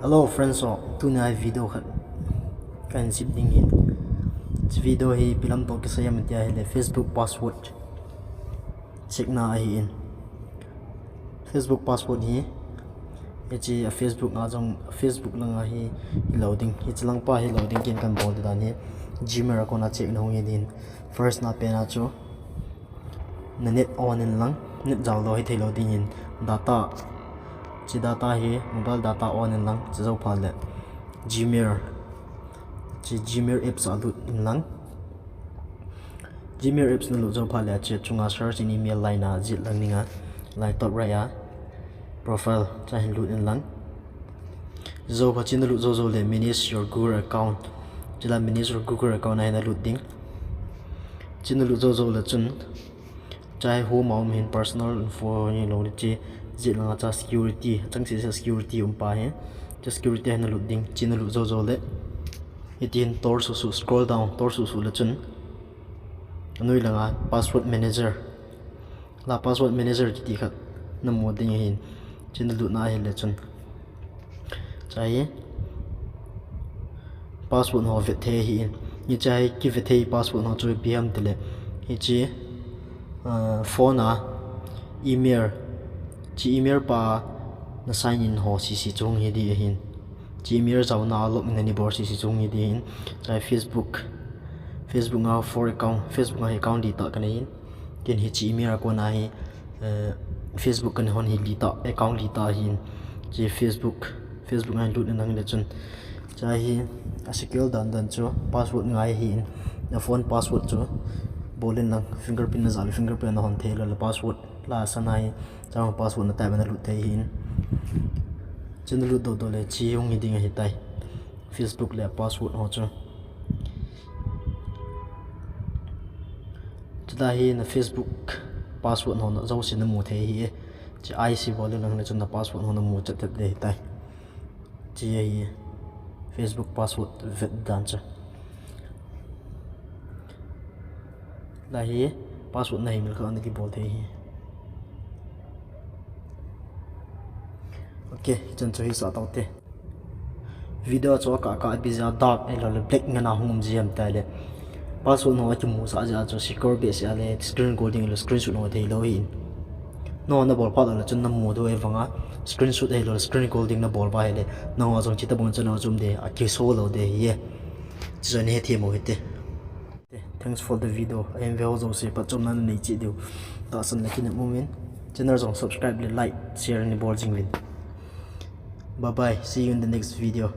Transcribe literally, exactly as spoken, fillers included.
Hello friends, so tuni a video khat kahin sip ding ahin. Hiche video hi ipi lam toh kisai ham tia ahile Facebook password check na ahin. Facebook password hi, hiche a Facebook a jong, Facebook lang a hi hilou ding, hiche lang pa hilou ding, ken kahin bol dan hi Gmail account a check na hung hi ding. First na pen a chu na net on in lang, net jao lou hithei lou ding in, data, hiche data hi, mobile data on in lang, hiche jou phat le Gmail, hiche Gmail apps a lut in lang. Gmail apps na lut jou phat le hiche chunga search in email line a jet lang ning a, line top right a profile, hiche a hin lut in lang. Jou phat hiche na lut jou jou le manage your Google account, hiche la manage your Google account a hin na lut ding. Hiche na lut jou jou le chun, hiche a home a um hin personal info hilou le hiche jet lang a hiche a security, achang seh seh a security um pa hi, hiche security a hin na lut ding. Hiche na lut jou jou le hiti hin tor suh suh, scroll down, tor suh suh le chun anoi lang a password manager, la password manager kiti khat na mu ding ahin. Hiche na lut na ahile chun, hiche hi password ho vet thei ahin. Hiche hi kivet thei password ho chu ipi ham tile, hiche, ah, phone a email, hiche email pa na sign in ho sese chu hung hi ding ahin. Hiche email jao na a log in na ni bol sese chu hung hi ding ahin. Hiche hi Facebook, Facebook a four account, Facebook a hi account li tah kanei in. Ken hiche email a kona hi, eh, Facebook kana hon hi li tah, account li tah ahin. Hiche Facebook, Facebook a hin lut in lang le chun, hiche hi a secure dan dan chu password ngai ahin. Na phone password chu bol in lang, fingerprint na jal, fingerprint na hon thei lou le password la sa nai, hiche a password na type na lut thei ahin. Hiche na lut doh doh le hiche hung hi ding ahitai. Facebook le password ho chu. Hiche la hi na Facebook password ho na jouse na mu thei ahi e. Hiche I C bol in lang le chun na password ho na mu chet chet ding ahitai. Hiche hi Facebook password vet dan chu. La hi password na hi mil kha na kibol thei ahi. Ok, hichan chu hisah tau te. Video chu akah kah a ipi jeh a dark ahilou le black ngen a hung um ji ham tile, password ho akimusah jeh a chu secure behseh a le screen recording ahilou screenshot ho thei lou ahin. Nangho na bol phat le chun na mu diu ahi vang a, screenshot ahilou le screen recording na bol ba ahile, nangho jong chuti bang channel chu um ding, akiso lou ding ahi e. Chuchu na hethem u hite. Thanks for the video. Ahin ve ho jouse phatchomna nanei cheh diu tahsan le kinep umin, channel jong subscribe le like, share nei bol jing uvin. Bye bye. See you in the next video.